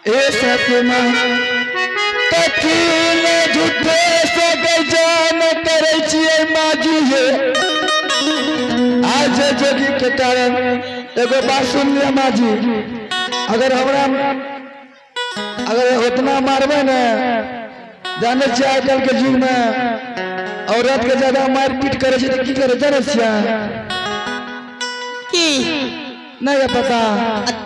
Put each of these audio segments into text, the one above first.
ए सपना कथी ले झूठे से गजान करे छियै माजी हे। आज जोगी के कारण एगो बात सुन लिया माजी, अगर हमरा अगर उतना मारबे ने, जाने छियै आइ काल्हि के युग में औरत के ज्यादा मार पीट करे छै त की करे जाने छियै? की नहीं पता।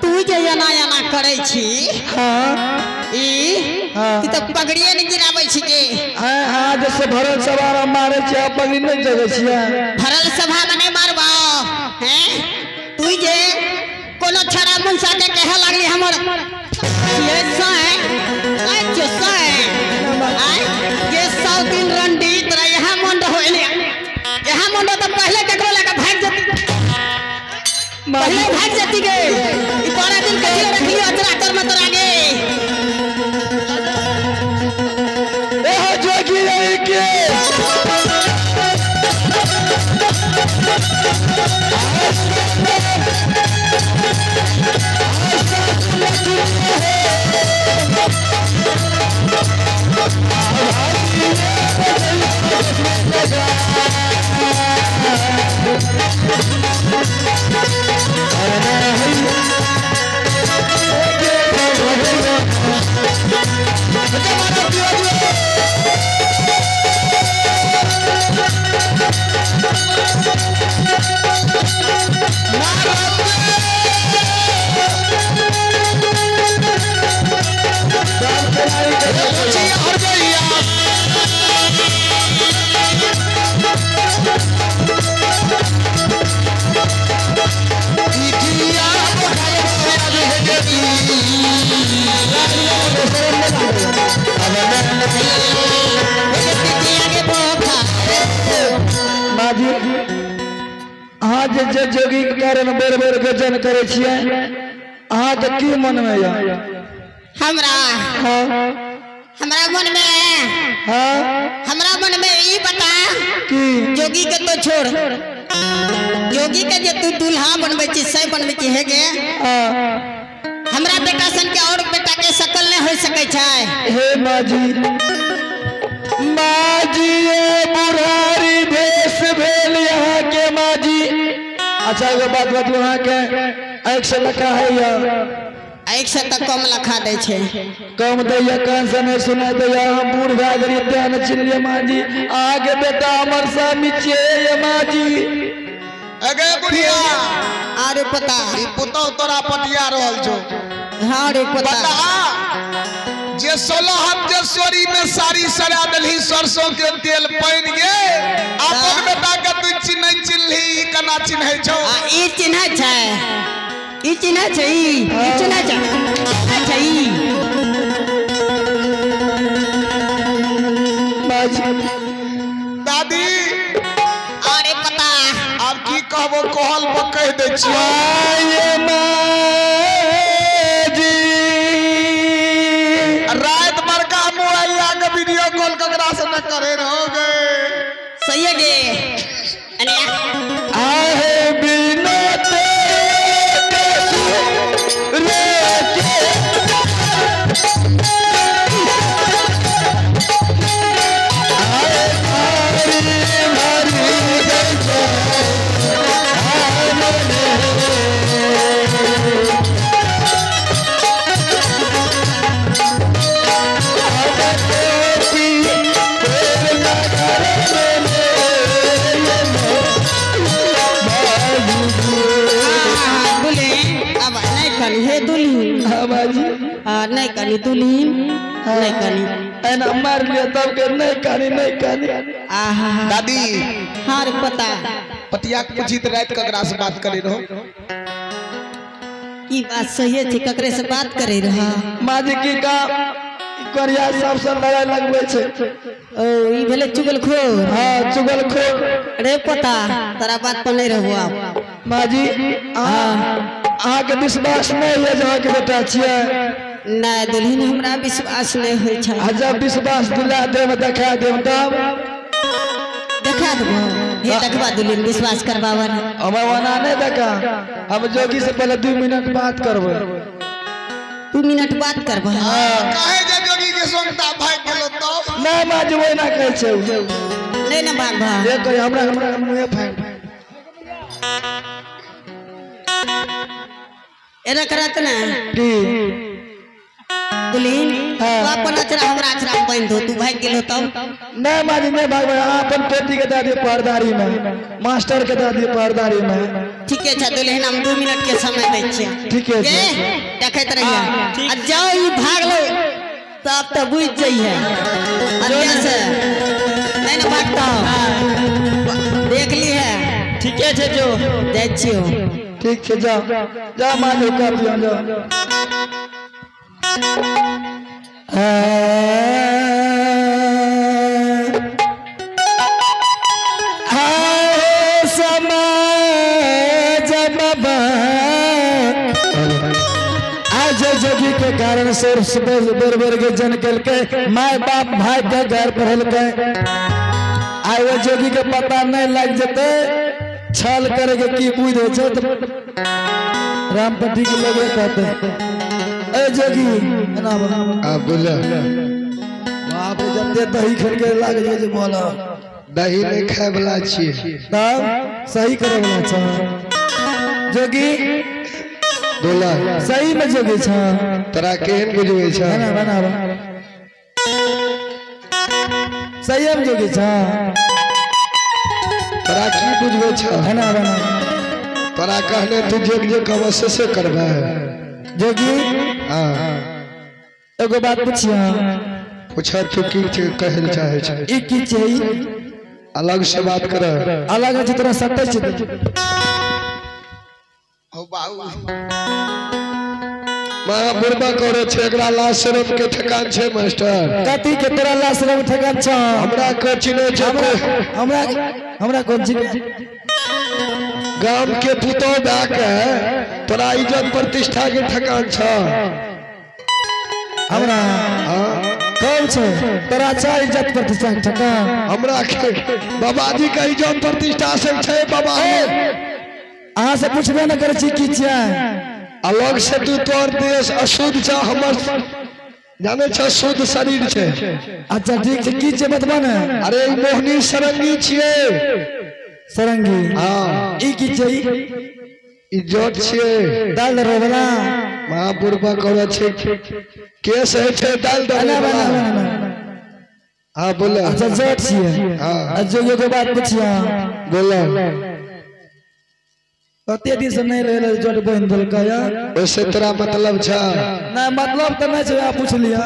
तू जे एना एना करे छी। हाँ ई हाँ। तू त पगड़िए ने गिराबै छी के। हाँ हाँ, जैसे भरल सभा में मारे छियै पगड़ी नहीं जगै छियै। भरल सभा में नहीं मारबो हैं? तू जे कोनो छड़ा मुंसा के कहे लागली हमर ये सै जो सै आय ये 100 दिन रंडी तोरा यहाँ मन रहो, यहाँ मन रहो तो पहले केकरो लगा भाग जती, पहले भाग जती गे। ई बड़ा दिन कथी रखली अचरा तर में तोरा गे। ए हो जोगी रही के माजी अहाँ जे जोगी के कारण बेर बेर गजन करे छियै, अहाँ के की मन में या? हमरा हाँ हमरा मन में हाँ हमरा मन में ई बता कि जोगी के तो छोड़, जोगी के जे तू दूल्हा बनबै छी से बनबै छी हे गे। हाँ हमरा बेटा सन के और बेटा के शकल नहीं हो सकै छै। हे माजी माजी ये बुढ़ारी भेष भेल यहाँ के माजी। अच्छा एगो बात बतलू, अहाँ के आँखि से लखा है या? आँखि से तऽ कम लखा दै छै। कम दैया, कान से नहीं सुनाई दैया, हम बूढ़ भए गेलियै तें नहि चिन्हलियै माजी। अहाँके बेटा हमर स्वामी छियै ये माजी। अगे बुढ़िया अरे पता ई पुतौ तोरा पटिया रहल छौ। हाँ रे पता बता जे 16 हम जेसोरी में साड़ी सरा देलही सरसों के तेल पानि गे, अपन बेटा के तू चिन्है चिन्हली ई केना चिन्है छौ? आ ई चिन्है छै, ई चिन्है छै, ई चिन्है छै, अच्छा ई माजी। दादी अरे पता आब की कहबो कहल पर कहि दै छियौ। ये माजी रात बड़का मोबाइल ला के वीडियो कॉल ककरा से न करे रहोगे। सही है गे। अरे आहे बिना तेरे रे के आए भारी भारी हे दुल्हीन। हाँ बाजी। हाँ नहीं कनी दुल्हीन नहीं कनी एना मार लिया तब के नहीं कनी नहीं कनी। आहा दादी हाँ रे पता पटिया के पूछी त रात ककरा से बात करे रहो? ई बात सही है, ककरे से बात करे रहा? माजी की का करिया सब से लड़ाई लगबै छै। ओ ई भेलै चुगलखोर। हाँ चुगलखोर। रे पता तोरा बात पर नहीं रहबो आब। माजी अहाँ के विश्वास नहीं है जे अहाँ के बेटा छियै? नहीं दुल्हीन हमरा विश्वास नहीं होइ छै। आ जब विश्वास दिला देब देखा देब तब देखा देबो। हे देखबा दुल्हीन विश्वास करबावन। हम ओना नहीं देखा, हम जोगी से पहले 2 मिनट बात करबै। 2 मिनट बात करबा। काहे जे जोगी के संगता भाग गेलो तब? ना माजी ओइ ना कहै छै। नहीं ना भाग भा। ये कहि हमरा हमरा मुंहे फाड़। एना करत ना। की? दुल्हीन तू अपन अचरा हमरा अचरा में बांध दो, तू भाग गेलो तब? ना माजी नहीं भागबै, अहाँ अपन पेटी के दए दियौ पहरदारी में, मास्टर के दए दियौ पहरदारी में। ठीके छै दुल्हीन, हम 2 मिनट के समय दै छियै। ठीके छै। देखैत रहियै आ जाओ ई भागलो तब तो बुझ जइहे। अच्छा से नहीं ना भागतो, देख ली है। ठीके छै जो जाइ छियौ। ठीक छै जा जा माजी कर दियौ जाओ। आज जोगी के कारण सिर्फ बेर बेर के जन के my बाप भाई के घर पढ़ल के आइ वो जोगी के पता नहीं लग जते छल करे के की बुझ हो छै। रामपट्टी के लोग कहते ए जोगी ना आ बोले बाप रे जते दही खेल के लाग जे जे बोला दही नहीं खाए वाला छी तब सही करे वाला छ जोगी। बोला सही में जोगी छ तोरा केहन बुझबै छ? ना ना ना सही में जोगी छ तोरा की बुझबै छ? ना ना तोरा कहने तू जोग जे कहबो से करबै जोगी। हां एगो बात पूछिया। पूछ तू की कहल चाहे छै? ई की छै? अलग से बात कर। अलग छै तोरा सत्य छै। हो बाबू महाबुरबा करे छै एकरा लाश शरम के ठेकान छै मास्टर। कथी के तोरा लाश शरम ठेकान छ? हमरा के चिन्है छै? हमरा हमरा कोन छी? गाम के पुतोह भए के तोरा इज्जत प्रतिष्ठा के ठेकान छ? हमरा कौन छै तोरा छ इज्जत प्रतिष्ठा के ठेकान? हमरा के बाबाजी के इज्जत प्रतिष्ठा से छै बाबा। अहाँ से पूछबे न करै छी की छियै। अलग से तू तोर देश अशुद्ध छ, हमर जाने छ शुद्ध शरीर छै। अच्छा ठीक छै, की छै बतबा ने? अरे ई मोहनी सरंगी छियै। सरंगी? हां। ई की छै? ई जोत छियै। दाल दरबै वाला। महापुरबा करै छै केस होइ छै दाल दरबै वाला। हां बोल। अच्छा जोत छियै। हां। जोगियो के बात पूछिया। बोल। कते दिन से नहीं रहे जोट बहन देलकै यार। वैसे तोरा मतलब छ? नहीं मतलब तो नहीं छै, पूछ लिया।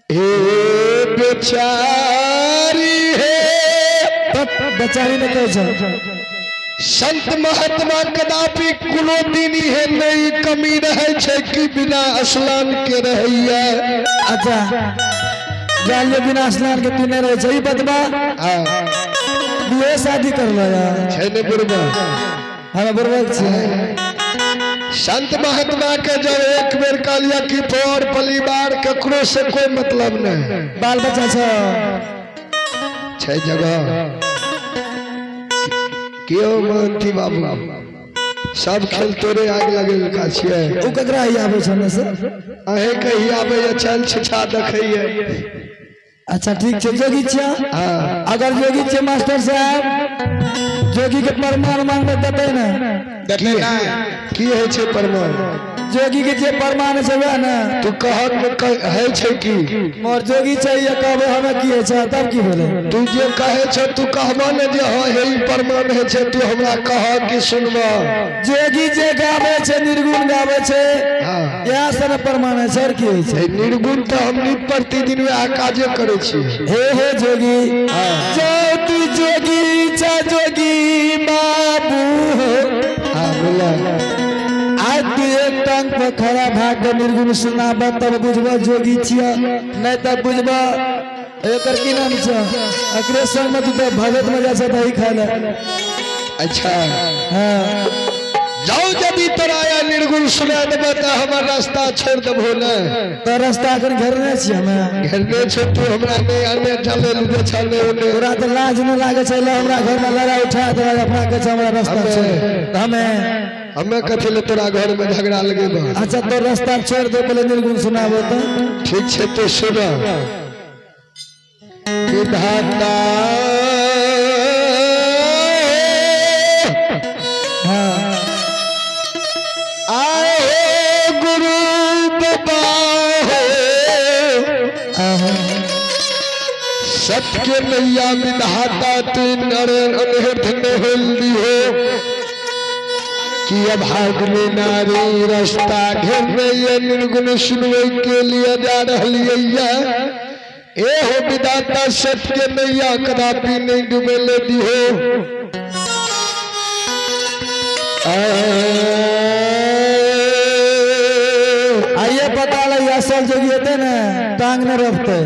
हे बेचारी हे बेचारी ने कहै छै संत महात्मा कदापि कोनो दिन हे नहीं कमी रहे छै कि बिना स्नान के रहैया। अच्छा जान ले बिना स्नान के तू नहीं रहे छै ई बतबा। हां बियाह शादी कर लो यार छै ने बुढ़बा। हम बुढ़बा छियै। संत महात्मा के जब एक बेर कहलिया कि पर परिवार ककरो से कोई मतलब नहीं। बाल बच्चा छै छै जगह क्यों मानती बाबू सब खेल तोरे आग लगेल का छियै। उ ककरा ही आबै छै ने से? अहे कही आबै चल छिछा देखैये। अच्छा ठीक छै जोगी छियै। हां अगर जोगी छियै मास्टर साहब जोगी के प्रमाण मांगबै देतै ने? देतै ना। की होइ छै प्रमाण? जोगी के जे प्रमाण छै वएह ने। तू कहक है छै की मोर जोगी छै ये कहबै हमे की होइ छै तब की भेलै? तू जे कहै छै तू कहबो ने जे हँ हे ई प्रमाण होइ छै, तू हमरा कह कि सुनबो। जोगी जे गाबै छै निर्गुण गाबै छै। हां इएह सब प्रमाण है छै। और की होइ छै? निर्गुण तऽ हम नित प्रतिदिन वएह काजे करै छी। हे हे जोगी जो तू जोगी छ जोगी बाबू। हां बोला। आज तू एक टांग पर खड़ा भाग के निर्गुण सुनाब तब बुझब जोगी छियै, नहीं तब बुझब एकर की नाम छै। एकरे संग में तू तो भगत में जाइ छै दही खाय ले। अच्छा हां जाओ यदि तोरा निर्गुण सुना देबो तऽ हमर रास्ता छोड़ देबो ने। तो रास्ता एखन घेरने छियै हमे। घेरने छौ तू हमरा नहि आने चले लुदे छले ओने। तोरा तऽ लाज नहि लागै छै हमरा घर में लड़ाई उठा देलक अपना कहै छै हमरा रास्ता छोड़ हमे। हमें कथी ले तोरा घर में झगड़ा लगेबा। अच्छा तो रास्ता छोड़ दे पहले निर्गुण सुनाबो तो। ठीक छे तो सुन। विधाता हाँ आए गुरु बाबा हो सत्य नैया विधाता तीन अनहद होल्दी हो कि अभाग में नारी रास्ता घेर में ये निर्गुण सुनवे के लिए जा रही है। ए हो विधाता सत्य नैया कदापि नहीं डूबे ले दी हो। आइए पता लग असल जोगी होते ना टांग न रखते।